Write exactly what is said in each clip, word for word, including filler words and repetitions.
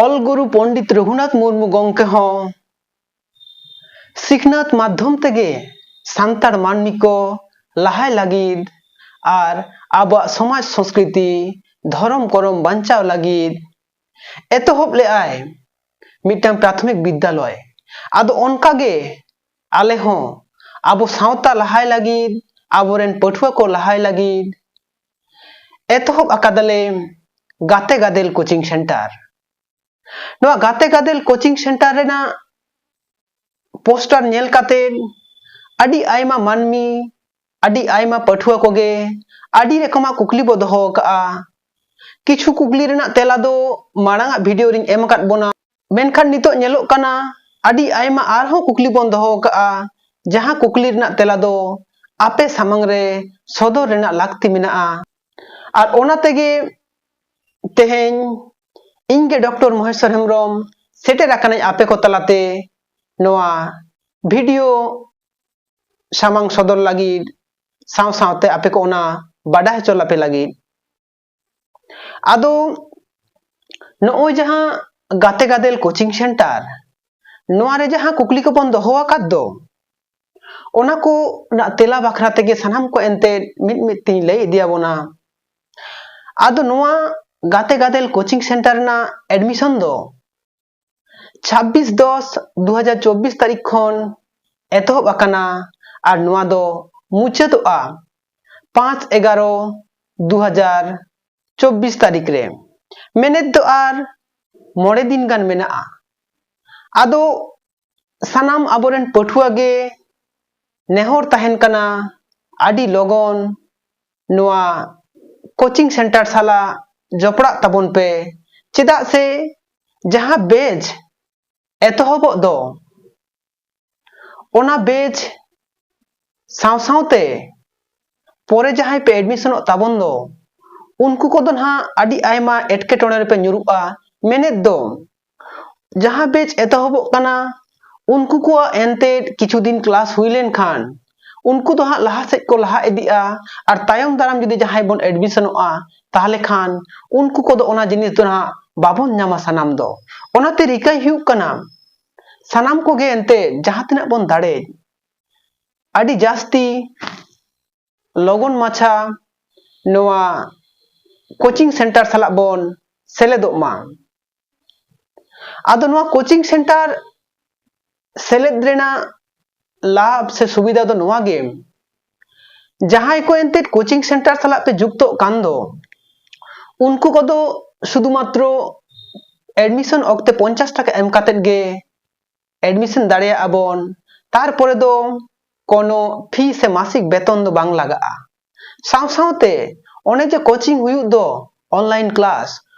ᱚᱞ ᱜᱩᱨᱩ ᱯᱚᱱᱰᱤᱛ ᱨᱚᱜᱷᱩᱱᱟᱛᱷ ᱢᱩᱨᱢᱩ ᱜᱚᱢᱠᱮ ᱦᱚᱸ ᱥᱤᱠᱷᱱᱟᱹᱛ ᱢᱟᱫᱽᱫᱷᱚᱢ ᱛᱮᱜᱮ ᱥᱟᱱᱛᱟᱲ ᱢᱟᱹᱱᱢᱤ ᱠᱚ ᱞᱟᱦᱟᱭ ᱞᱟᱹᱜᱤᱫ ᱟᱨ ᱟᱵᱚᱣᱟᱜ ᱥᱚᱢᱟᱡᱽ ᱥᱚᱸᱥᱠᱨᱤᱛᱤ, ᱫᱷᱚᱨᱚᱢ ᱠᱚᱨᱚᱢ ᱵᱟᱧᱪᱟᱣ ᱞᱟᱹᱜᱤᱫ ᱮᱛᱚᱦᱚᱵ ᱞᱮᱫᱟᱭ ᱢᱤᱫᱴᱟᱝ ᱯᱨᱟᱛᱷᱚᱢᱤᱠ ᱵᱤᱫᱽᱫᱟᱞᱚᱭ᱾ ᱟᱫᱚ ᱚᱱᱠᱟᱜᱮ ᱟᱞᱮ ᱦᱚᱸ ᱟᱵᱚ ᱥᱟᱶᱛᱟ ᱞᱟᱦᱟᱭ ᱞᱟᱹᱜᱤᱫ, ᱟᱵᱚᱨᱮᱱ ᱯᱟᱹᱴᱷᱩᱣᱟᱹ ᱠᱚ ᱞᱟᱦᱟᱭ ᱞᱟᱹᱜᱤᱫ ᱮᱛᱚᱦᱚᱵ ᱟᱠᱟᱫᱟᱞᱮ ᱜᱟᱛᱮ ᱜᱟᱫᱮᱞ ᱠᱳᱪᱤᱝ ᱥᱮᱱᱴᱟᱨ᱾ ᱱᱚᱣᱟ ᱜᱟᱛᱮ ᱜᱟᱫᱮᱞ ᱠᱳᱪᱤᱝ ᱥᱮᱱᱴᱟᱨ ᱨᱮᱱᱟᱜ ᱯᱳᱥᱴᱟᱨ ᱧᱮᱞ ᱠᱟᱛᱮ ᱟᱹᱰᱤ ᱟᱭᱢᱟ ᱢᱟᱹᱱᱢᱤ, ᱟᱹᱰᱤ ᱟᱭᱢᱟ ᱯᱟᱹᱴᱷᱩᱣᱟᱹ ᱠᱚᱜᱮ ᱟᱹᱰᱤ ᱨᱚᱠᱚᱢᱟᱜ ᱠᱩᱠᱞᱤ ᱵᱚ ᱫᱚᱦᱚ ᱟᱠᱟᱫᱼᱟ᱾ ᱠᱤᱪᱷᱩ ᱠᱩᱠᱞᱤ ᱨᱮᱱᱟᱜ ᱛᱮᱞᱟ ᱫᱚ ᱢᱟᱲᱟᱝ ᱟᱜ ᱵᱷᱤᱰᱤᱭᱳ ᱨᱤᱧ ᱮᱢ ᱟᱠᱟᱫ ᱵᱚᱱᱟ, ᱢᱮᱱᱠᱷᱟᱱ ᱱᱤᱛᱚᱜ ᱧᱮᱞᱚᱜ ᱠᱟᱱᱟ ᱟᱹᱰᱤ ᱟᱭᱢᱟ ᱟᱨᱦᱚᱸ ᱠᱩᱠᱞᱤ ᱵᱚᱱ ᱫᱚᱦᱚ ᱟᱠᱟᱫᱼᱟ, ᱡᱟᱦᱟᱸ ᱠᱩᱠᱞᱤ ᱨᱮᱱᱟᱜ ᱛᱮᱞᱟ ᱫᱚ ᱟᱯᱮ ᱥᱟᱢᱟᱝ ᱨᱮ ᱥᱚᱫᱚᱨ ᱨᱮᱱᱟᱜ ᱞᱟᱹᱠᱛᱤ ᱢᱮᱱᱟᱜᱼᱟ᱾ ᱟᱨ ᱚᱱᱟ ᱛᱮᱜᱮ ᱛᱮᱦᱮᱧ ᱤᱧ ᱜᱮ ᱰᱚᱠᱴᱚᱨ ᱢᱚᱦᱮᱥᱣᱚᱨ ᱦᱮᱢᱵᱨᱚᱢ ᱥᱮᱴᱮᱨ ᱟᱠᱟᱱᱟᱹᱧ ᱟᱯᱮ ᱠᱚ ᱛᱟᱞᱟᱛᱮ ᱱᱚᱣᱟ ᱵᱷᱤᱰᱤᱭᱳ ᱥᱟᱢᱟᱝ ᱥᱚᱫᱚᱨ ᱞᱟᱹᱜᱤᱫ, ᱥᱟᱶ ᱥᱟᱶᱛᱮ ᱟᱯᱮ ᱠᱚ ᱚᱱᱟ ᱵᱟᱰᱟᱭ ᱦᱚᱪᱚ ᱞᱟᱯᱮ ᱞᱟᱹᱜᱤᱫ᱾ ᱟᱫᱚ ᱱᱚᱜᱼᱚᱭ ᱡᱟᱦᱟᱸ ᱜᱟᱛᱮ ᱜᱟᱫᱮᱞ ᱠᱳᱪᱤᱝ ᱥᱮᱱᱴᱟᱨ, ᱱᱚᱣᱟ ᱨᱮ ᱡᱟᱦᱟᱸ ᱠᱩᱠᱞᱤ ᱠᱚᱵᱚᱱ ᱫᱚᱦᱚ ᱟᱠᱟᱫ ᱫᱚ, ᱚᱱᱟ ᱠᱚ ᱨᱮᱱᱟᱜ ᱛᱮᱞᱟ ᱵᱟᱠᱷᱨᱟ ᱛᱮᱜᱮ ᱥᱟᱱᱟᱢ ᱠᱚ ᱮᱱᱛᱮ ᱢᱤᱫ ᱢᱤᱫ ᱛᱤᱧ ᱞᱟᱹᱭ ᱤᱫᱤᱭᱟᱵᱚᱱᱟ᱾ ᱟᱫᱚ ᱱᱚᱣᱟ ᱜᱟᱛᱮ ᱜᱟᱫᱮᱞ ᱠᱳᱪᱤᱝ ᱥᱮᱱᱴᱟᱨ ᱨᱮᱱᱟᱜ ᱮᱰᱢᱤᱥᱚᱱ ᱫᱚ ᱪᱷᱟᱵᱵᱤᱥ ᱫᱚᱥ ᱫᱩ ᱦᱟᱡᱟᱨ ᱪᱚᱵᱵᱤᱥ ᱛᱟᱹᱨᱤᱠᱷ ᱠᱷᱚᱱ ᱮᱛᱚᱦᱚᱵ ᱟᱠᱟᱱᱟ ᱟᱨ ᱱᱚᱣᱟ ᱫᱚ ᱢᱩᱪᱟᱹᱫᱚᱜᱼᱟ ᱯᱟᱸᱪ ᱮᱜᱟᱨᱚ ᱫᱩ ᱦᱟᱡᱟᱨ ᱪᱚᱵᱵᱤᱥ ᱛᱟᱹᱨᱤᱠᱷ ᱨᱮ᱾ ᱢᱮᱱᱮᱫ ᱫᱚ ᱟᱨ ᱢᱚᱬᱮ ᱫᱤᱱ ᱜᱟᱱ ᱢᱮᱱᱟᱜᱼᱟ᱾ ᱟᱫᱚ ᱥᱟᱱᱟᱢ ᱟᱵᱚᱨᱮᱱ ᱯᱟᱹᱴᱷᱩᱣᱟᱹ ᱜᱮ ᱱᱮᱦᱚᱨ ᱛᱟᱦᱮᱱ ᱠᱟᱱᱟ, ᱟᱹᱰᱤ ᱞᱚᱜᱚᱱ ᱱᱚᱣᱟ ᱠᱳᱪᱤᱝ ᱥᱮᱱᱴᱟᱨ ᱥᱟᱞᱟᱜ ᱡᱚᱯᱲᱟᱜ ᱛᱟᱵᱚᱱ ᱯᱮ, ᱪᱮᱫᱟᱜ ᱥᱮ ᱡᱟᱦᱟᱸ ᱵᱮᱪ ᱮᱛᱚᱦᱚᱵᱚᱜ ᱫᱚ, ᱚᱱᱟ ᱵᱮᱪ ᱥᱟᱶ ᱥᱟᱶᱛᱮ ᱯᱚᱨᱮ ᱡᱟᱦᱟᱸᱭ ᱯᱮ ᱮᱰᱢᱤᱥᱚᱱᱚᱜ ᱛᱟᱵᱚᱱ ᱫᱚ, ᱩᱱᱠᱩ ᱠᱚᱫᱚ ᱱᱟᱦᱟᱜ ᱟᱹᱰᱤ ᱟᱭᱢᱟ ᱮᱴᱠᱮᱴᱚᱬᱮ ᱨᱮᱯᱮ ᱧᱩᱨᱩᱜᱼᱟ᱾ ᱢᱮᱱᱮᱫ ᱫᱚ, ᱡᱟᱦᱟᱸ ᱵᱮᱪ ᱮᱛᱚᱦᱚᱵᱚᱜ ᱠᱟᱱᱟ, ᱩᱱᱠᱩ ᱠᱚᱣᱟᱜ ᱮᱱᱛᱮᱫ ᱠᱤᱪᱷᱩ ᱫᱤᱱ ᱠᱞᱟᱥ ᱦᱩᱭ ᱞᱮᱱᱠᱷᱟᱱ ᱩᱱᱠᱩ ᱫᱚ ᱦᱟᱸᱜ ᱞᱟᱦᱟ ᱥᱮᱫ ᱠᱚ ᱞᱟᱦᱟ ᱤᱫᱤᱜᱼᱟ᱾ ᱟᱨ ᱛᱟᱭᱚᱢ ᱫᱟᱨᱟᱢ ᱡᱩᱫᱤ ᱡᱟᱦᱟᱸᱭ ᱵᱚᱱ ᱮᱰᱢᱤᱥᱚᱱᱚᱜᱼᱟ, ᱛᱟᱦᱚᱞᱮ ᱠᱷᱟᱱ ᱩᱱᱠᱩ ᱠᱚᱫᱚ ᱚᱱᱟ ᱡᱤᱱᱤᱥ ᱫᱚ ᱦᱟᱸᱜ ᱵᱟᱵᱚᱱ ᱧᱟᱢᱟ ᱥᱟᱱᱟᱢ ᱫᱚ᱾ ᱚᱱᱟᱛᱮ ᱨᱤᱠᱟᱹᱭ ᱦᱩᱭᱩᱜ ᱠᱟᱱᱟ ᱥᱟᱱᱟᱢ ᱠᱚᱜᱮ ᱮᱱᱛᱮ ᱡᱟᱦᱟᱸ ᱛᱤᱱᱟᱹᱜ ᱵᱚᱱ ᱫᱟᱲᱮᱜ ᱟᱹᱰᱤ ᱡᱟᱹᱥᱛᱤ ᱞᱚᱜᱚᱱ ᱢᱟᱪᱷᱟ ᱱᱚᱣᱟ coaching center ᱥᱟᱞᱟᱜ ᱵᱚᱱ ᱥᱮᱞᱮᱫᱚᱜ ᱢᱟ᱾ ᱟᱫᱚ ᱱᱚᱣᱟ coaching center ᱥᱮᱞᱮᱫ ᱨᱮᱱᱟᱜ ᱞᱟᱵᱷ ᱥᱮ ᱥᱩᱵᱤᱫᱷᱟ ᱫᱚ ᱱᱚᱣᱟ ᱜᱮ, ᱡᱟᱦᱟᱸᱭ ᱠᱚ ᱮᱱᱛᱮᱫ coaching center ᱥᱟᱞᱟᱜ ᱯᱮ ᱡᱩᱠᱛᱚᱜ ᱠᱟᱱ ᱫᱚ, ᱩᱱᱠᱩ ᱠᱚᱫᱚ ᱥᱩᱫᱷᱩ ᱢᱟᱛᱨᱚ admission ᱚᱠᱛᱮ ᱯᱚᱧᱪᱟᱥ ᱴᱟᱠᱟ ᱮᱢ ᱠᱟᱛᱮᱫ ᱜᱮ admission ᱫᱟᱲᱮᱭᱟᱜᱼᱟ ᱵᱚᱱ᱾ ᱛᱟᱨᱯᱚᱨᱮ ᱫᱚ ᱠᱳᱱᱳ fee ᱥᱮ ᱢᱟᱥᱤᱠ ᱵᱮᱛᱚᱱ ᱫᱚ ᱵᱟᱝ ᱞᱟᱜᱟᱜᱼᱟ᱾ ᱥᱟᱶ ᱥᱟᱶᱛᱮ ᱚᱱᱮ ᱡᱮ coaching ᱦᱩᱭᱩᱜ ᱫᱚ online class,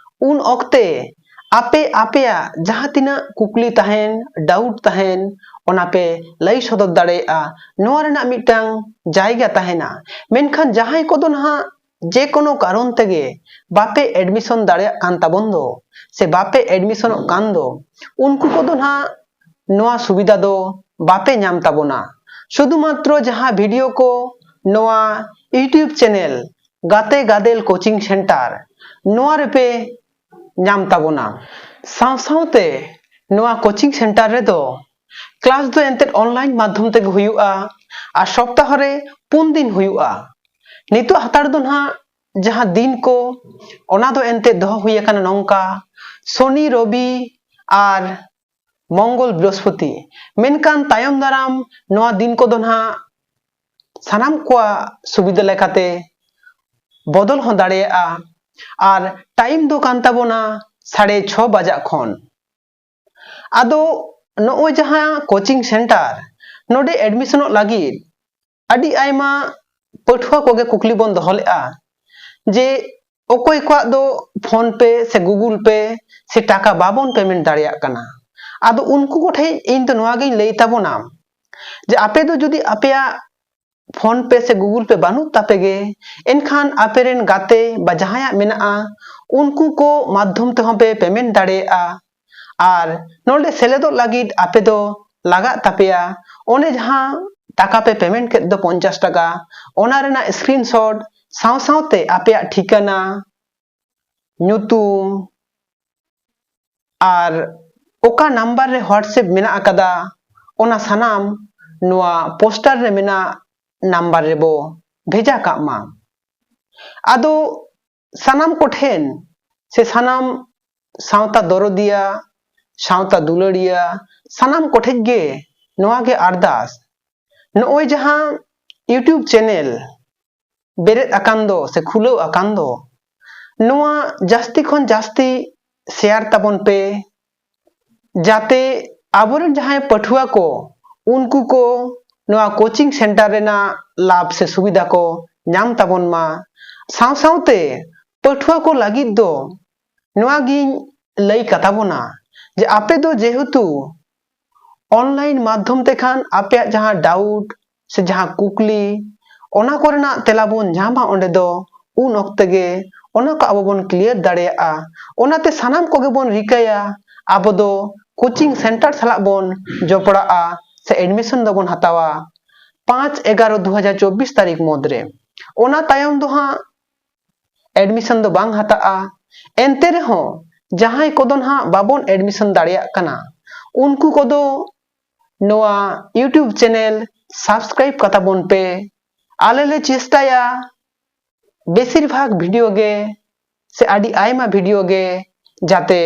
ᱩᱱ ᱚᱠᱛᱮ ᱟᱯᱮ ᱟᱯᱮᱭᱟᱜ ᱡᱟᱦᱟᱸ ᱛᱤᱱᱟᱹᱜ ᱠᱩᱠᱞᱤ ᱛᱟᱦᱮᱱ, doubt ᱛᱟᱦᱮᱱ, ᱚᱱᱟ ᱯᱮ ᱞᱟᱹᱭ ᱥᱚᱫᱚᱨ ᱫᱟᱲᱮᱭᱟᱜᱼᱟ᱾ ᱱᱚᱣᱟ ᱨᱮᱱᱟᱜ ᱢᱤᱫᱴᱟᱝ ᱡᱟᱭᱜᱟ ᱛᱟᱦᱮᱱᱟ᱾ ᱢᱮᱱᱠᱷᱟᱱ ᱡᱟᱦᱟᱸᱭ ᱠᱚᱫᱚ ᱱᱟᱦᱟᱜ ᱡᱮ ᱠᱳᱱᱳ ᱠᱟᱨᱚᱱ ᱛᱮᱜᱮ ᱵᱟᱯᱮ admission ᱫᱟᱲᱮᱭᱟᱜ ᱠᱟᱱ ᱛᱟᱵᱚᱱ ᱫᱚ ᱥᱮ ᱵᱟᱯᱮ admissionᱚᱜ ᱠᱟᱱ ᱫᱚ, ᱩᱱᱠᱩ ᱠᱚᱫᱚ ᱱᱟᱦᱟᱜ ᱱᱚᱣᱟ ᱥᱩᱵᱤᱫᱷᱟ ᱫᱚ ᱵᱟᱯᱮ ᱧᱟᱢ ᱛᱟᱵᱚᱱᱟ᱾ ᱥᱩᱫᱷᱩ ᱢᱟᱛᱨᱚ ᱡᱟᱦᱟᱸ video ᱠᱚ ᱱᱚᱣᱟ YouTube channel ᱜᱟᱛᱮ ᱜᱟᱫᱮᱞ coaching center, ᱱᱚᱣᱟ ᱨᱮᱯᱮ ᱧᱟᱢ ᱛᱟᱵᱚᱱᱟ᱾ ᱥᱟᱶ ᱥᱟᱶᱛᱮ ᱱᱚᱣᱟ coaching center ᱨᱮᱫᱚ class ᱫᱚ ᱮᱱᱛᱮᱫ online ᱢᱟᱫᱽᱫᱷᱚᱢ ᱛᱮᱜᱮ ᱦᱩᱭᱩᱜᱼᱟ ᱟᱨ ᱥᱚᱯᱛᱟᱦᱚ ᱨᱮ ᱯᱩᱱ ᱫᱤᱱ ᱦᱩᱭᱩᱜᱼᱟ᱾ ᱱᱤᱛᱚᱜ ᱦᱟᱛᱟᱲ ᱫᱚ ᱱᱟᱦᱟᱜ ᱡᱟᱦᱟᱸ ᱫᱤᱱ ᱠᱚ, ᱚᱱᱟ ᱫᱚ ᱮᱱᱛᱮᱫ ᱫᱚᱦᱚ ᱦᱩᱭ ᱟᱠᱟᱱᱟ ᱱᱚᱝᱠᱟ, ᱥᱚᱱᱤ, ᱨᱚᱵᱤ ᱟᱨ ᱢᱚᱝᱜᱚᱞ, ᱵᱨᱤᱦᱚᱥᱯᱚᱛᱤ᱾ ᱢᱮᱱᱠᱷᱟᱱ ᱛᱟᱭᱚᱢ ᱫᱟᱨᱟᱢ ᱱᱚᱣᱟ ᱫᱤᱱ ᱠᱚᱫᱚ ᱱᱟᱦᱟᱜ ᱥᱟᱱᱟᱢ ᱠᱚᱣᱟᱜ ᱥᱩᱵᱤᱫᱷᱟ ᱞᱮᱠᱟᱛᱮ ᱵᱚᱫᱚᱞ ᱦᱚᱸ ᱫᱟᱲᱮᱭᱟᱜᱼᱟ᱾ ᱟᱨ time ᱫᱚ ᱠᱟᱱ ᱛᱟᱵᱚᱱᱟ ᱥᱟᱲᱮ ᱪᱷᱚ ᱵᱟᱡᱟᱜ ᱠᱷᱚᱱ᱾ ᱟᱫᱚ ᱱᱚᱜᱼᱚᱭ ᱡᱟᱦᱟᱸ coaching center, ᱱᱚᱰᱮ admissionᱚᱜ ᱞᱟᱹᱜᱤᱫ ᱟᱹᱰᱤ ᱟᱭᱢᱟ ᱯᱟᱹᱴᱷᱩᱣᱟᱹ ᱠᱚᱜᱮ ᱠᱩᱠᱞᱤ ᱵᱚᱱ ᱫᱚᱦᱚ ᱞᱮᱫᱼᱟ ᱡᱮ ᱚᱠᱚᱭ ᱠᱚᱣᱟᱜ ᱫᱚ PhonePe ᱥᱮ Google Pay ᱥᱮ ᱴᱟᱠᱟ ᱵᱟᱵᱚᱱ payment ᱫᱟᱲᱮᱭᱟᱜ ᱠᱟᱱᱟ᱾ ᱟᱫᱚ ᱩᱱᱠᱩ ᱠᱚᱴᱷᱮᱱ ᱤᱧ ᱫᱚ ᱱᱚᱣᱟ ᱜᱤᱧ ᱞᱟᱹᱭ ᱛᱟᱵᱚᱱᱟ ᱡᱮ ᱟᱯᱮ ᱫᱚ ᱡᱩᱫᱤ ᱟᱯᱮᱭᱟᱜ PhonePe ᱥᱮ Google Pay ᱵᱟᱹᱱᱩᱜ ᱛᱟᱯᱮ ᱜᱮ, ᱮᱱᱠᱷᱟᱱ ᱟᱯᱮ ᱨᱮᱱ ᱜᱟᱛᱮ ᱵᱟ ᱡᱟᱦᱟᱸᱭᱟᱜ ᱢᱮᱱᱟᱜᱼᱟ, ᱩᱱᱠᱩ ᱠᱚ ᱢᱟᱫᱽᱫᱷᱚᱢ ᱛᱮᱦᱚᱸ ᱯᱮ payment ᱫᱟᱲᱮᱭᱟᱜᱼᱟ᱾ ᱟᱨ ᱱᱚᱰᱮ ᱥᱮᱞᱮᱫᱚᱜ ᱞᱟᱹᱜᱤᱫ ᱟᱯᱮ ᱫᱚ ᱞᱟᱜᱟᱜ ᱛᱟᱯᱮᱭᱟ ᱚᱱᱮ ᱡᱟᱦᱟᱸ ᱴᱟᱠᱟ ᱯᱮ payment ᱠᱮᱫ ᱫᱚ ᱯᱚᱧᱪᱟᱥ ᱴᱟᱠᱟ, ᱚᱱᱟ ᱨᱮᱱᱟᱜ screenshot ᱥᱟᱶ ᱥᱟᱶᱛᱮ ᱟᱯᱮᱭᱟᱜ ᱴᱷᱤᱠᱟᱹᱱᱟ, ᱧᱩᱛᱩᱢ, ᱟᱨ ᱚᱠᱟ ᱱᱟᱢᱵᱟᱨ ᱨᱮ WhatsApp ᱢᱮᱱᱟᱜ ᱟᱠᱟᱫᱟ, ᱚᱱᱟ ᱥᱟᱱᱟᱢ ᱱᱚᱣᱟ ᱯᱳᱥᱴᱟᱨ ᱨᱮ ᱢᱮᱱᱟᱜ ᱱᱟᱢᱵᱟᱨ ᱨᱮᱵᱚ ᱵᱷᱮᱡᱟ ᱠᱟᱜ ᱢᱟ᱾ ᱟᱫᱚ ᱥᱟᱱᱟᱢ ᱠᱚᱴᱷᱮᱱ ᱥᱮ ᱥᱟᱱᱟᱢ ᱥᱟᱶᱛᱟ ᱫᱚᱨᱚᱫᱤᱭᱟ, ᱥᱟᱶᱛᱟ ᱫᱩᱞᱟᱹᱲᱤᱭᱟ, ᱥᱟᱱᱟᱢ ᱠᱚᱴᱷᱮᱱ ᱜᱮ ᱱᱚᱣᱟ ᱜᱮ ᱟᱨᱫᱟᱥ, ᱱᱚᱜᱼᱚᱭ ᱡᱟᱦᱟᱸ YouTube ᱪᱮᱱᱮᱞ ᱵᱮᱨᱮᱫ ᱟᱠᱟᱱ ᱫᱚ ᱥᱮ ᱠᱷᱩᱞᱟᱹᱣ ᱟᱠᱟᱱ ᱫᱚ, ᱱᱚᱣᱟ ᱡᱟᱹᱥᱛᱤ ᱠᱷᱚᱱ ᱡᱟᱹᱥᱛᱤ ᱥᱮᱭᱟᱨ ᱛᱟᱵᱚᱱ ᱯᱮ, ᱡᱟᱛᱮ ᱟᱵᱚᱨᱮᱱ ᱡᱟᱦᱟᱸᱭ ᱯᱟᱹᱴᱷᱩᱣᱟᱹ ᱠᱚ, ᱩᱱᱠᱩ ᱠᱚ ᱱᱚᱣᱟ ᱠᱳᱪᱤᱝ ᱥᱮᱱᱴᱟᱨ ᱨᱮᱱᱟᱜ ᱞᱟᱵᱷ ᱥᱮ ᱥᱩᱵᱤᱫᱷᱟ ᱠᱚ ᱧᱟᱢ ᱛᱟᱵᱚᱱ ᱢᱟ᱾ ᱥᱟᱶ ᱥᱟᱶᱛᱮ ᱯᱟᱹᱴᱷᱩᱣᱟᱹ ᱠᱚ ᱞᱟᱹᱜᱤᱫ ᱫᱚ ᱱᱚᱣᱟ ᱜᱤᱧ ᱞᱟᱹᱭ ᱠᱟᱛᱟ ᱵᱚᱱᱟ ᱡᱮ ᱟᱯᱮ ᱫᱚ ᱡᱮᱦᱮᱛᱩ online ᱢᱟᱫᱽᱫᱷᱚᱢ ᱛᱮ ᱠᱷᱟᱱ ᱟᱯᱮᱭᱟᱜ ᱡᱟᱦᱟᱸ doubt ᱥᱮ ᱡᱟᱦᱟᱸ ᱠᱩᱠᱞᱤ, ᱚᱱᱟ ᱠᱚᱨᱮᱱᱟᱜ ᱛᱮᱞᱟ ᱵᱚᱱ ᱧᱟᱢᱟ ᱚᱸᱰᱮ ᱫᱚ, ᱩᱱ ᱚᱠᱛᱮ ᱜᱮ ᱚᱱᱟ ᱠᱚ ᱟᱵᱚ ᱵᱚᱱ clear ᱫᱟᱲᱮᱭᱟᱜᱼᱟ᱾ ᱚᱱᱟᱛᱮ ᱥᱟᱱᱟᱢ ᱠᱚᱜᱮ ᱵᱚᱱ ᱨᱤᱠᱟᱹᱭᱟ ᱟᱵᱚ ᱫᱚ ᱠᱳᱪᱤᱝ ᱥᱮᱱᱴᱟᱨ ᱥᱟᱞᱟᱜ ᱵᱚᱱ ᱡᱚᱯᱲᱟᱜᱼᱟ ᱥᱮ admission ᱫᱚᱵᱚᱱ ᱦᱟᱛᱟᱣᱟ ᱯᱟᱸᱪ ᱮᱜᱟᱨᱚ ᱫᱩ ᱦᱟᱡᱟᱨ ᱪᱚᱵᱵᱤᱥ ᱛᱟᱹᱨᱤᱠᱷ ᱢᱩᱫᱽᱨᱮ᱾ ᱚᱱᱟ ᱛᱟᱭᱚᱢ ᱫᱚ ᱦᱟᱸᱜ admission ᱫᱚ ᱵᱟᱝ ᱦᱟᱛᱟᱜᱼᱟ᱾ ᱮᱱᱛᱮ ᱨᱮᱦᱚᱸ ᱡᱟᱦᱟᱸᱭ ᱠᱚᱫᱚ ᱱᱟᱦᱟᱜ ᱵᱟᱵᱚᱱ admission ᱫᱟᱲᱮᱭᱟᱜ ᱠᱟᱱᱟ, ᱩᱱᱠᱩ ᱠᱚᱫᱚ ᱱᱚᱣᱟ YouTube ᱪᱮᱱᱮᱞ subscribe ᱠᱟᱛᱟ ᱵᱚᱱ ᱯᱮ᱾ ᱟᱞᱮ ᱞᱮ ᱪᱮᱥᱴᱟᱭᱟ ᱵᱮᱥᱤᱨ ᱵᱷᱟᱜᱽ ᱵᱷᱤᱰᱤᱭᱳ ᱜᱮ ᱥᱮ ᱟᱹᱰᱤ ᱟᱭᱢᱟ ᱵᱷᱤᱰᱤᱭᱳ ᱜᱮ ᱡᱟᱛᱮ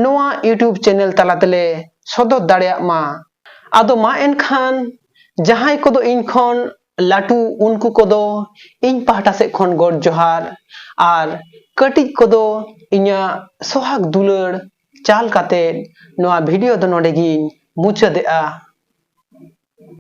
ᱱᱚᱣᱟ YouTube ᱪᱮᱱᱮᱞ ᱛᱟᱞᱟ ᱛᱮᱞᱮ ᱥᱚᱫᱚᱨ ᱫᱟᱲᱮᱭᱟᱜ ᱢᱟ᱾ ᱟᱫᱚ ᱢᱟ ᱮᱱᱠᱷᱟᱱ ᱡᱟᱦᱟᱸᱭ ᱠᱚᱫᱚ ᱤᱧ ᱠᱷᱚᱱ ᱞᱟᱹᱴᱩ, ᱩᱱᱠᱩ ᱠᱚᱫᱚ ᱤᱧ ᱯᱟᱦᱴᱟ ᱥᱮᱫ ᱠᱷᱚᱱ ᱜᱚᱰ ᱡᱚᱦᱟᱨ, ᱟᱨ ᱠᱟᱹᱴᱤᱡ ᱠᱚᱫᱚ ᱤᱧᱟᱹᱜ ᱥᱚᱦᱟᱜᱽ ᱫᱩᱞᱟᱹᱲ ᱪᱟᱞ ᱠᱟᱛᱮ ᱱᱚᱣᱟ ᱵᱷᱤᱰᱤᱭᱳ ᱫᱚ ᱱᱚᱰᱮ ᱜᱤᱧ ᱢᱩᱪᱟᱹᱫᱮᱜᱼᱟ᱾